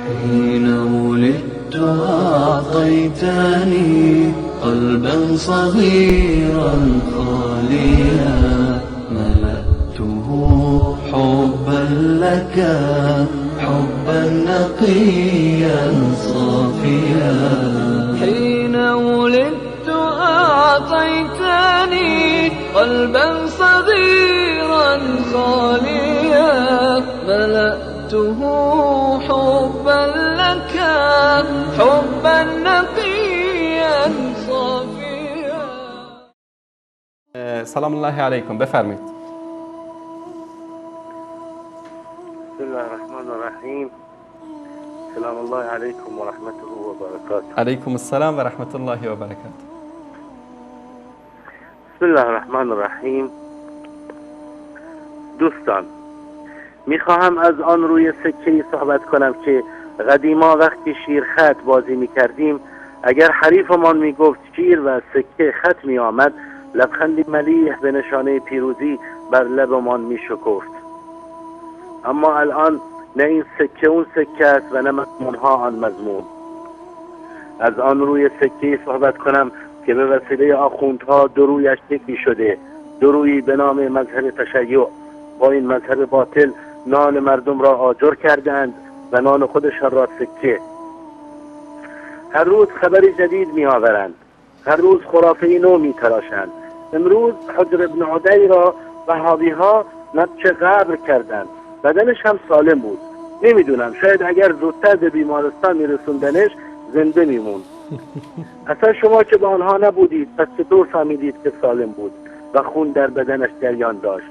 حين ولدت أعطيتني قلبا صغيرا خاليا ملأته حبا لك حبا نقيا صافيا. حين ولدت أعطيتني قلبا صغيرا خاليا ملأته حبا لك حبا نقيا صافيا. سلام الله علیکم، بفرمایید. بسم الله الرحمن الرحیم. سلام الله علیکم و رحمته و برکاته. علیکم السلام و رحمت الله و برکاته. بسم الله الرحمن الرحیم. دوستان، میخواهم از آن روی سکه‌ای صحبت کنم که قدیما وقتی شیر خط بازی میکردیم، اگر حریفمان میگفت شیر و سکه خط میآمد، لبخندی ملیح به نشانه پیروزی بر لبمان میشکفت. اما الان نه این سکه اون سکه است و نه مضمونها آن مضمون. از آن روی سکه‌ای صحبت کنم که به وسیله آخوندها دو رویش یکی شده، دو رویی به نام مذهب تشیع. با این مذهب باطل نان مردم را آجر کردند و نان خودشان را سکه. هر روز خبری جدید می آورند، هر روز خرافه نو می تراشند. امروز حجر ابن عدی را وهابی ها نبش قبر کردند، بدنش هم سالم بود. نمیدونم، شاید اگر زودتر به بیمارستان میرسوندنش زنده میموند. اصلا شما که با آنها نبودید، پس چطور فهمیدید که سالم بود و خون در بدنش جریان داشت؟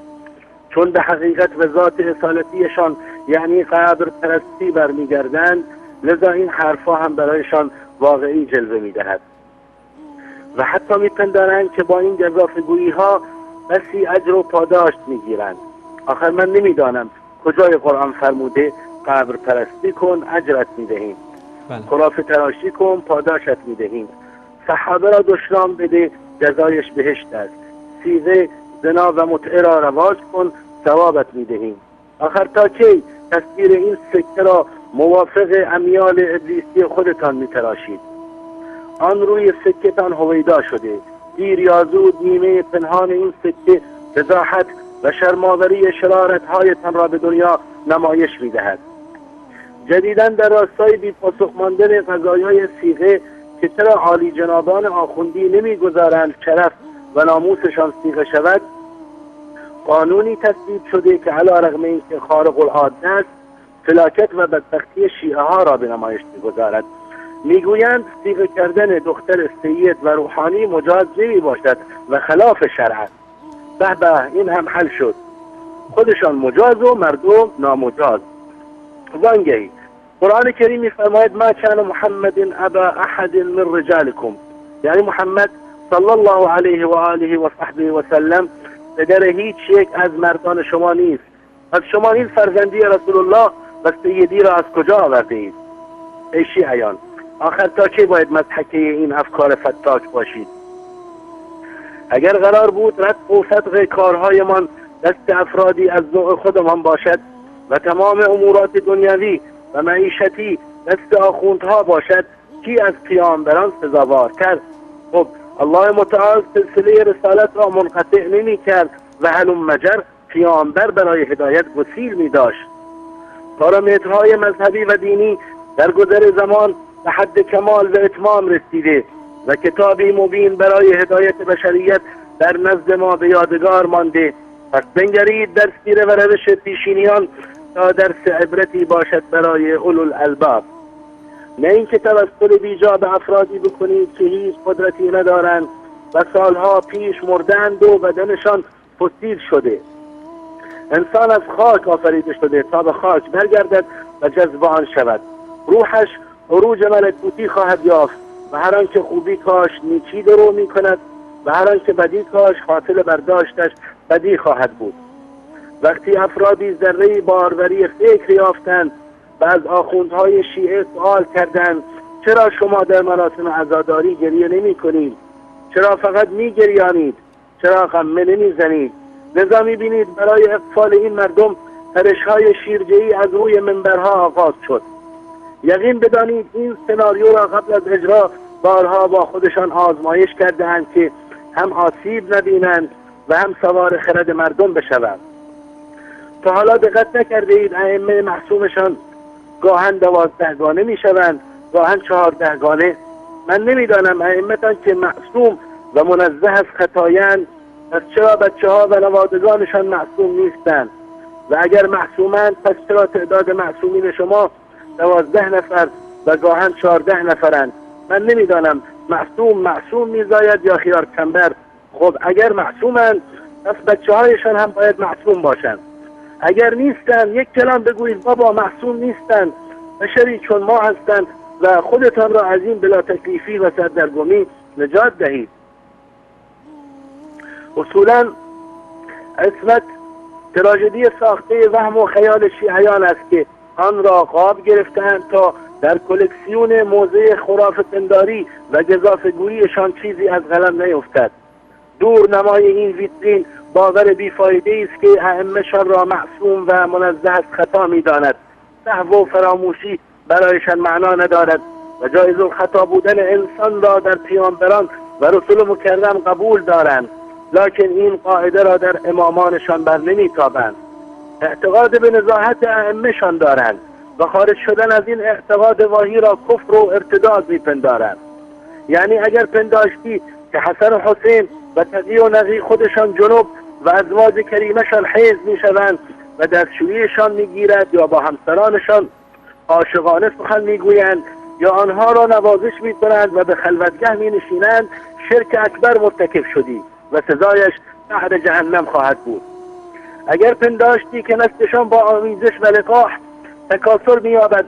چون به حقیقت و ذات اصالتیشان یعنی قبر پرستی برمیگردند، لذا این حرفها هم برایشان واقعی جلوه میدهد و حتی میپندارند که با این گزافه‌گویی ها بسی اجر و پاداش میگیرند. آخر من نمیدانم کجای قرآن فرموده قبر پرستی کن اجرت میدهیم، خرافه تراشی کن پاداشت میدهیم، صحابه را دشنام بده جزایش بهشت است، سیغه زنا و متعه را رواج کن ثوابت میدهیم. آخر تا کی تصویر این سکه را موافق امیال ابلیسی خودتان میتراشید؟ آن روی سکه‌تان هویدا شده. دیر یا زود نیمه پنهان این سکه فضاحت و شرماوری شرارت‌هایتان را به دنیا نمایش میدهد. جدیداً در راستای بی پاسخ ماندن قضایای صیغه که چرا عالی جنابان آخوندی نمیگذارند شرف و ناموسشان صیغه شود، قانونی تصویب شده که علی رغم اینکه خارق العاده است، فلاکت و بدبختی شیعه ها را به نمایش میگذارد. میگویند صیغه کردن دختر سید و روحانی مجاز نمی باشد و خلاف شرع است. به به، این هم حل شد. خودشان مجاز و مردم نامجاز. وانگهی قرآن کریم میفرماید ما کان محمد ابا احد من رجالکم، یعنی محمد صلی الله علیه و آله و صحبه و سلم پدر هیچ یک از مردان شما نیست. پس شما این فرزندی رسول الله و سیدی را از کجا آورده اید؟ ای شیعیان، آخر تا کی باید مضحکه این افکار فتاک باشید؟ اگر قرار بود رتق و فتق کارهایمان دست افرادی از نوع خودمان باشد و تمام امورات دنیوی و معیشتی دست آخوندها باشد، کی از پیامبران سزاوارتر؟ خب الله متعال سلسله رسالت را منقطع نمی کرد و هلم مجر پیامبر برای هدایت گسیل می داشت. پارامترهای مذهبی و دینی در گذر زمان به حد کمال و اتمام رسیده و کتابی مبین برای هدایت بشریت در نزد ما به یادگار مانده. پس بنگرید در سیره و روش پیشینیان تا درس عبرتی باشد برای اولو الالباب، نه اینکه توسل بیجا به افرادی بکنید که هیچ قدرتی ندارند و سالها پیش مردند و بدنشان فسیل شده. انسان از خاک آفریده شده تا به خاک برگردد و جذب آن شود. روحش عروج ملکوتی خواهد یافت و هر آنکه خوبی کاش نیکی درو می کند و هر آنکه بدی کاش حاصل برداشتش بدی خواهد بود. وقتی افرادی ذره باروری فکر یافتند و از آخوندهای شیعه سوال کردند چرا شما در مراسم عزاداری گریه نمی کنید؟ چرا فقط می گریانید؟ چرا غمه نمی زنید؟ لذا می بینید برای اقفال این مردم پرش‌های شیرجه‌ای از روی منبرها آغاز شد. یقین بدانید این سناریو را قبل از اجرا بارها با خودشان آزمایش کرده‌اند که هم آسیب نبینند و هم سوار خرد مردم بشوند. تا حالا دقت نکرده اید ائمه معصومشان گاهن 12 گانه میشوند، گاهن 14 گانه. من نمیدانم ائمتان که معصوم و منزه از خطایند پس چرا بچه ها و نوادگانشان معصوم نیستند؟ و اگر معصومند پس چرا تعداد معصومین شما 12 نفر و گاهن 14 نفرند؟ من نمیدانم معصوم معصوم میزاید یا خیار کمبر. خب اگر معصومند پس بچه هایشان هم باید معصوم باشند. اگر نیستند یک کلام بگویید بابا معصوم نیستند، بشری چون ما هستند و خودتان را از این بلا تکلیفی و سردرگمی نجات دهید. اصولا عصمت تراژدی ساخته وهم و خیال شیعیان است که آن را قاب گرفتند تا در کلکسیون موزه خرافه پنداری و گزافه‌گوییشان چیزی از قلم نیفتد. دور نمای این ویترین باور بیفایده است که ائمه‌شان را معصوم و منزه از خطا می‌داند. سهو و فراموشی برایشان معنا ندارد و جایز الخطا بودن انسان را در پیامبران و رسول مکرم قبول دارند، لکن این قاعده را در امامانشان بر نمیتابند. اعتقاد به نزاهت ائمه‌شان دارند و خارج شدن از این اعتقاد واهی را کفر و ارتداد میپندارند. یعنی اگر پنداشتی که حسن و حسین و تقی و نقی خودشان جنوب و ازواج کریمشان حیض میشوند و دستشوییشان میگیرد یا با همسرانشان عاشقانه سخن میگویند یا آنها را نوازش میکنند و به خلوتگه مینشینند، شرک اکبر مرتکب شدی و سزایش نهر جهنم خواهد بود. اگر پنداشتی که نسلشان با آمیزش و لقاح تکاثر می‌یابد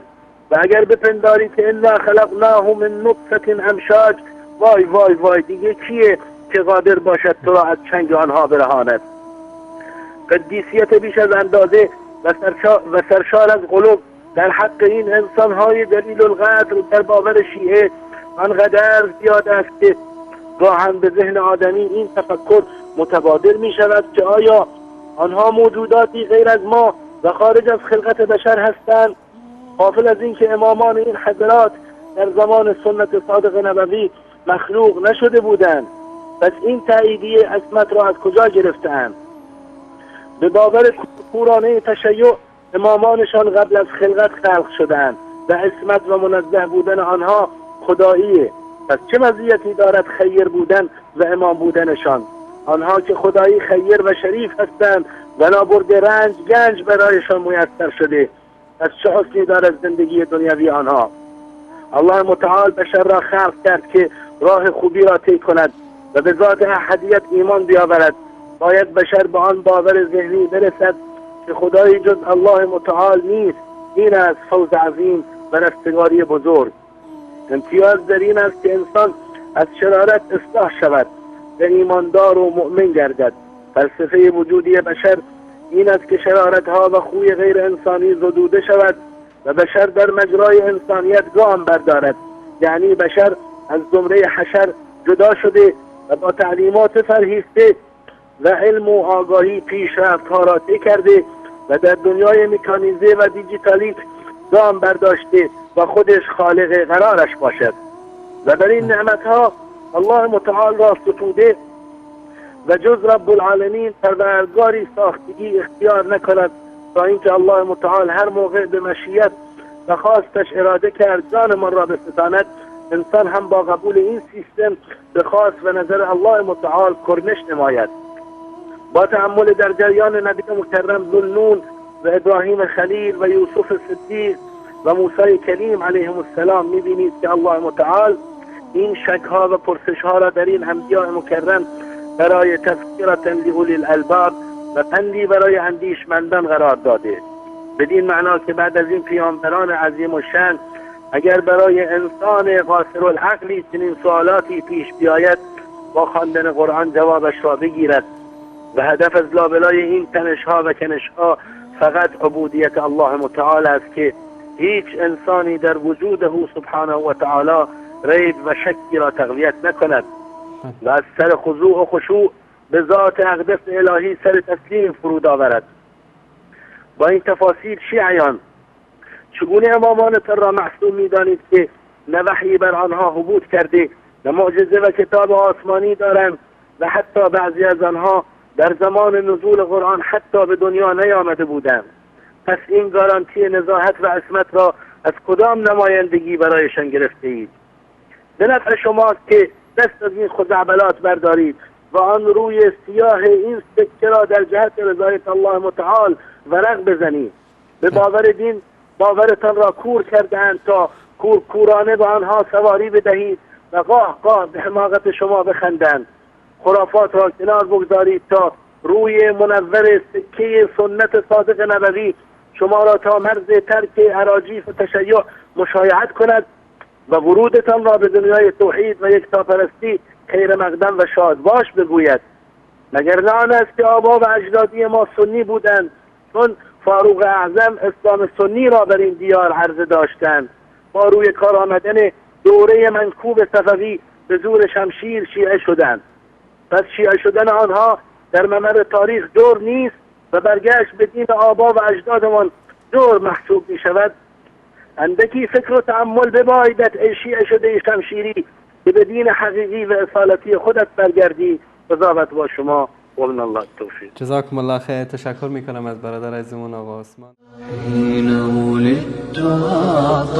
و اگر بپنداری که انا خلقناه من نطفه امشاج، وای وای وای، دیگه کیه که قادر باشد تو را از چنگ آنها برهاند؟ قدیسیت بیش از اندازه و سرشار از غلو در حق این انسان‌های دلیل القدر در باور شیعه آنقدر زیاد است که گاهن به ذهن آدمی این تفکر متبادر می شود که آیا آنها موجوداتی غیر از ما و خارج از خلقت بشر هستند؟ غافل از اینکه امامان این حضرات در زمان سنت صادق نبوی مخلوق نشده بودند، پس این تاییدیه عصمت را از کجا گرفتند؟ به باور کورانه تشیع امامانشان قبل از خلقت خلق شدند و عصمت و منزه بودن آنها خداییه. پس چه مزیتی دارد خیر بودن و امام بودنشان؟ آنها که خدایی خیر و شریف هستند و نابرد رنج گنج برایشان میسر شده، پس چه حسنی دارد زندگی دنیوی آنها؟ الله متعال بشر را خلق کرد که راه خوبی را طی کند و به ذات احدیت ایمان بیاورد. باید بشر به آن باور ذهنی برسد که خدایی جز الله متعال نیست. این است فوز عظیم و رستگاری بزرگ. امتیاز در این است که انسان از شرارت اصلاح شود و ایماندار و مؤمن گردد. فلسفه وجودی بشر این است که شرارتها و خوی غیر انسانی زدوده شود و بشر در مجرای انسانیت گام بردارد. یعنی بشر از زمره حشر جدا شده و با تعلیمات فرهیخته و علم و آگاهی پیشرفت‌ها را طی کرده و در دنیای مکانیزه و دیجیتالی گام برداشته و خودش خالق قرارش باشد و بر این نعمتها الله متعال را ستوده و جز رب العالمین پروردگاری ساختگی اختیار نکند تا اینکه الله متعال هر موقع به مشیت و خواستش اراده کرد جان من را بستاند. انسان هم با قبول این سیستم به خواست و نظر الله متعال کرنش نماید. با تأمل در جریان نبی مکرم ذوالنون و ابراهیم خلیل و یوسف صدیق و موسی کریم علیهم السلام میبینید که الله متعال این شکها و پرسشها را در این انبیاء مکرم برای تذکرة لأولی الالباب و پندی برای اندیشمندان قرار داده. بدین معنا که بعد از این پیامبران عظیم الشأن اگر برای انسان قاصر العقلی چنین سوالاتی پیش بیاید با خواندن قرآن جوابش را بگیرد و هدف از لابلای این تنشها و کنشها فقط عبودیت الله متعال است که هیچ انسانی در وجود او سبحانه و تعالی ریب و شکی را تقویت نکند و از سر خضوع و خشوع به ذات اقدس الهی سر تسلیم فرود آورد. با این تفاصیل شیعیان چگونه امامانتان را معصوم میدانید که نه وحی بر آنها هبوط کرده، نه معجزه و کتاب آسمانی دارند و حتی بعضی از آنها در زمان نزول قرآن حتی به دنیا نیامده بودند؟ پس این گارانتی نزاهت و عصمت را از کدام نمایندگی برایشان گرفته اید؟ به نفع شماست که دست از این خزعبلات بردارید و آن روی سیاه این سکه را در جهت رضایت الله متعال ورق بزنید. به باور دین باورتان را کور کرده‌اند تا کور کورانه به آنها سواری بدهید و گاه گاه به حماقت شما بخندند. خرافات را کنار بگذارید تا روی منور سکه سنت صادق نبوی شما را تا مرز ترک اراجیف و تشیع مشایعت کند و ورودتان را به دنیای توحید و یکتاپرستی خیر مقدم و شادباش بگوید. مگر نه آن است که آبا و اجدادی ما سنی بودند، چون فاروق اعظم اسلام سنی را بر این دیار عرضه داشتند. با روی کار آمدن دوره منکوب صفوی به زور شمشیر شیعه شدند. پس شیعه شدن آنها در ممر تاریخ جرم نیست و برگشت به دین آبا و اجدادمان جرم محسوب می شود. اندکی فکر و تأمل ببایدت ای شیعه شده شمشیری که به دین حقیقی و اصالتی خودت برگردی. قضاوت با شما و من الله التوفیق. جزاکم الله خیر. تشکر میکنم از برادر عزیزمون آقا عثمان. حين ولدت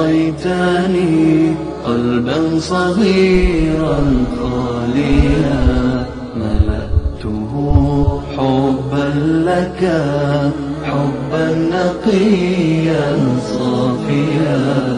أعطيتني قلبا صغيرا خاليا ملأته حبا لك حبا نقيا صافيا.